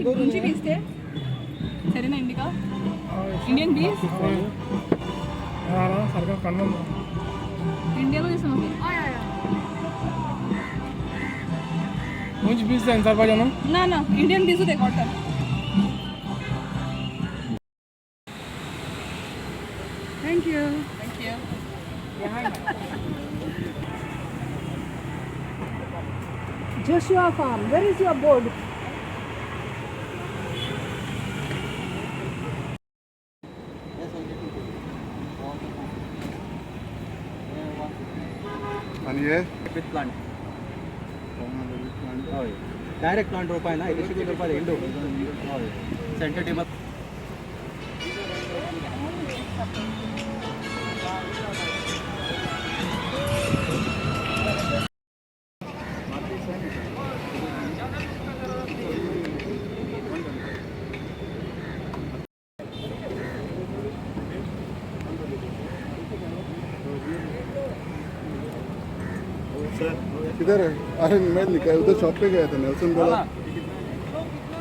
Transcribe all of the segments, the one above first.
खंयची बीज ते? सेरेना इंडिका, इंडियन बीज. सारखं कन्फर्म. इंडियनूच दिसता म्हाका. हय हय हय. खंयची बीज जाय विचारपाचें न्हू? ना ना, इंडियन बीजूच ते cotton. Thank you. Thank you. Joshua Farm, where is your board? आणि हे? With plant. हय, डायरेक्ट प्लांट रोवपाक ना, तशें करपाक इंडो. हय, सेंटर टेबल. किधर है? अरे, मैं निकल उधर शॉप पे गया था. नेल्सन बोला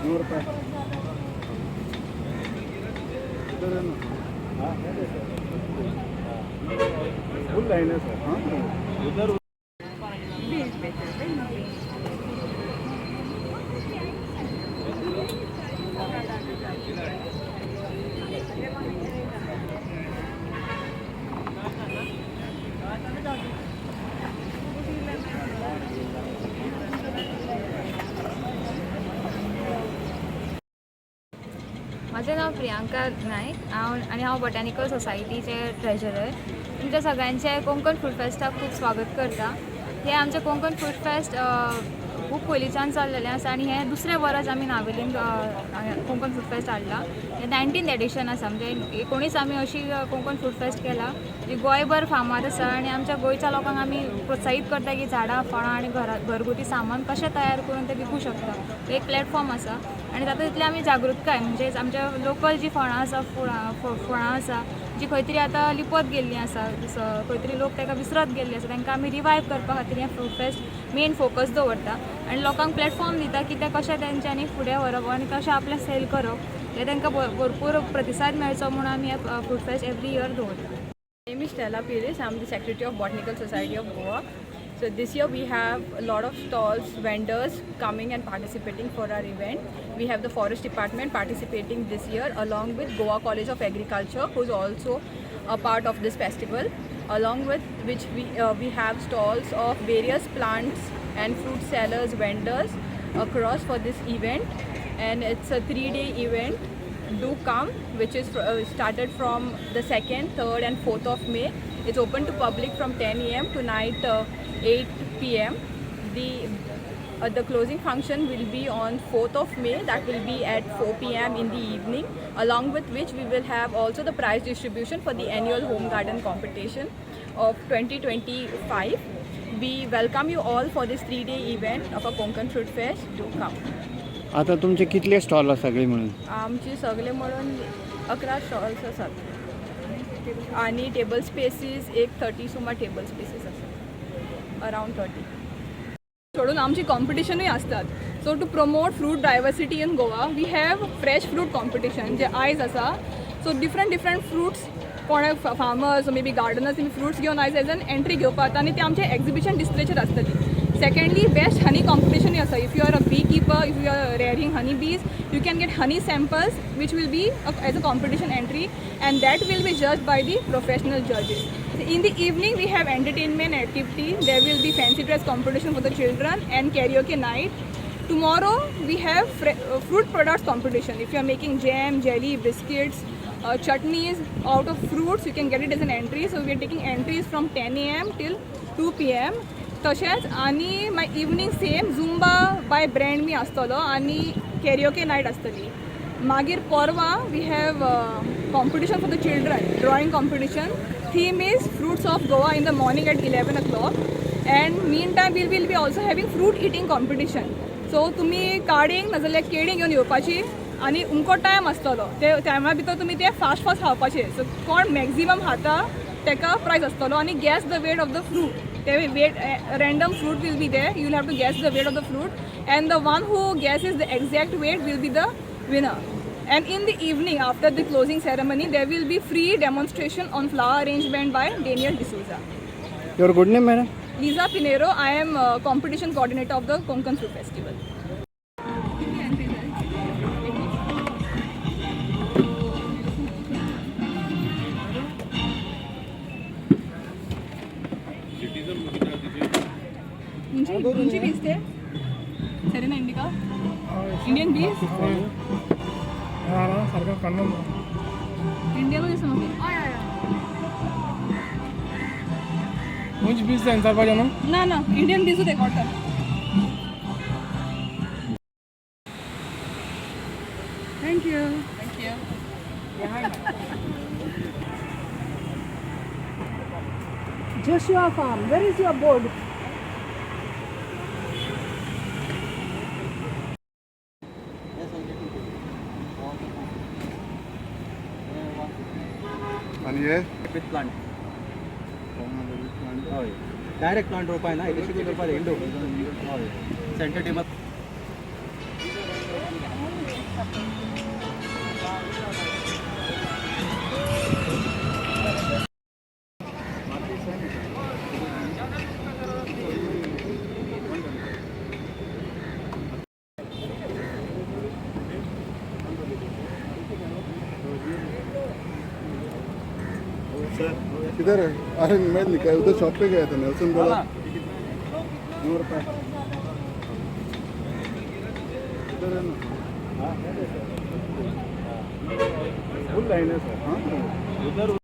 9 रुपये. इधर है ना? फुल लाइन है सर. हाँ. उधर. Beach better. म्हजें नांव प्रियांका नायक. हांव आनी हांव बॉटॅनिकल सोसायटीचें ट्रेजरर. तुमच्या सगळ्यांचें कोंकण फूड फेस्टाक खूब स्वागत करता. हें आमचें कोंकण फूड फेस्ट खूब पयलींच्यान चल्लेलें आसा आनी हें दुसरें वरस आमी नावेलीन कोंकण फूड फेस्ट हाडलां. हें 19th edition आसा, म्हणजे 19 आमी अशी कोंकण फूड फेस्ट केला जी गोंयभर फामाद आसा आनी आमच्या गोंयच्या लोकांक आमी प्रोत्साहीत करता की झाडां, फळां आनी घरा घरगुती सामान कशें तयार करून ते विकूं शकता. एक प्लॅटफॉर्म आसा आनी तातूंतली आमी जागृतकाय, म्हणजे आमच्या लोकल जी फळां आसा, फळां आसा, जी खंय तरी आतां लिपत गेल्लीं आसा, खंय तरी लोक ताका विसरत गेल्ले आसा, तांकां आमी रिवायव करपा खातीर हें फूड फेस्ट मेन फोकस दवरता आनी लोकांक प्लॅटफॉर्म दिता की ते कशें तेंच्यांनी फुडें व्हरप आनी कशें आपलें सेल करप. हे तांकां भरपूर प्रतिसाद मेळचो म्हणून आमी हें फूड फेस्ट एवरी इयर दवरता. My name is Stella Pires. I'm the Secretary of Botanical Society of Goa. So this year we have a lot of stalls, vendors coming and participating for our event. We have the Forest Department participating this year along with Goa College of Agriculture, who is also a part of this festival. Along with which we have stalls of various plants and fruit sellers, vendors across for this event. And it's a 3-day event. Do come, which is started from the 2nd, 3rd and 4th of May. It's open to public from 10 a.m. to night 8 p.m. The closing function will be on 4th of May. That will be at 4 p.m. in the evening, along with which we will have also the prize distribution for the annual home garden competition of 2025. We welcome you all for this 3-day event of a Konkan Fruit Fest. Do come. आता तुमचे कितले stall आसा सगळे म्हणून? आमची सगळे म्हणून 11 stalls आसात आनी टेबल स्पेसीस एक 30 सुमार टेबल स्पेसीस आसात, अरावंड 30. सोडून आमची कॉम्पिटिशनूय आसतात. So to promote fruit diversity in Goa, we have fresh fruit competition जे आयज आसा. सो डिफरंट डिफरंट फ्रुट्स, कोणे फार्मर्स, मे बी गार्डनर्स, तुमी फ्रुट्स घेवन आयज एज एन एंट्री घेवपाक आनी ते आमचे एक्झिबिशन डिस्प्लेचेर आसतली. सेकंडली, बेस्ट हनी कॉम्पिटिशनूय आसा. If you are a bee keeper, if you are rearing honey bees, you can get honey samples, which will be as a competition entry, and that will be judged by the professional judges. In the evening we have entertainment activity. There will be fancy dress competition for the children and karaoke night. Tomorrow we have fruit products competition. If you are making jam, jelly, biscuits, chutneys out of fruits, you can get it as an entry. So we are taking entries from 10 a.m. till 2 p.m. तशेंच आनी मागीर evening same Zumba by Brand Me आसतलो आनी कॅरियोके night आसतली. मागीर परवां we have competition for the children, drawing competition. Theme is fruits of Goa, in the morning at 11 o'clock, and meantime we'll will be also having fruit eating competition. So तुमी काडींग नाजाल्यार केळीं घेवन येवपाची आनी उमको टायम आसतलो, ते टायमा भितर तुमी ते फास्ट फास्ट खावपाचे. सो कोण मॅक्झिमम खाता तेका प्रायज आसतलो आनी guess the weight of the fruit. ते weight, random fruit will be there. You will have to guess the weight of the fruit, and the one who guesses the exact weight will be the winner. And in the evening, after the closing ceremony, there will be free demonstration on flower arrangement by Daniel D'Souza. Your good name madam? Lisa Pinero, I am competition coordinator of the Konkan Fruit Festival. मुंची बीज ते Serena indica Indian बीज. हा ना सारखं कणमन. Indian दिसता म्हाका. उंच बीज जाय विचारपाचें न्हू? ना ना, इंडियन बीजूच ते cotton. Thank you. Thank you. Joshua Farm, where is your board? आणि हे विथ प्लांट. हय, डायरेक्ट प्लांट रोवपा ना, इलेक्ट्रिकल करपा इंडो. हय, सेंटर टेबल. किधर है? अरे मैं निकल उधर शॉप पे गया था, नेल्सन बोला 9 रुपये. इधर है ना? फुल लाइन है सर. हाँ.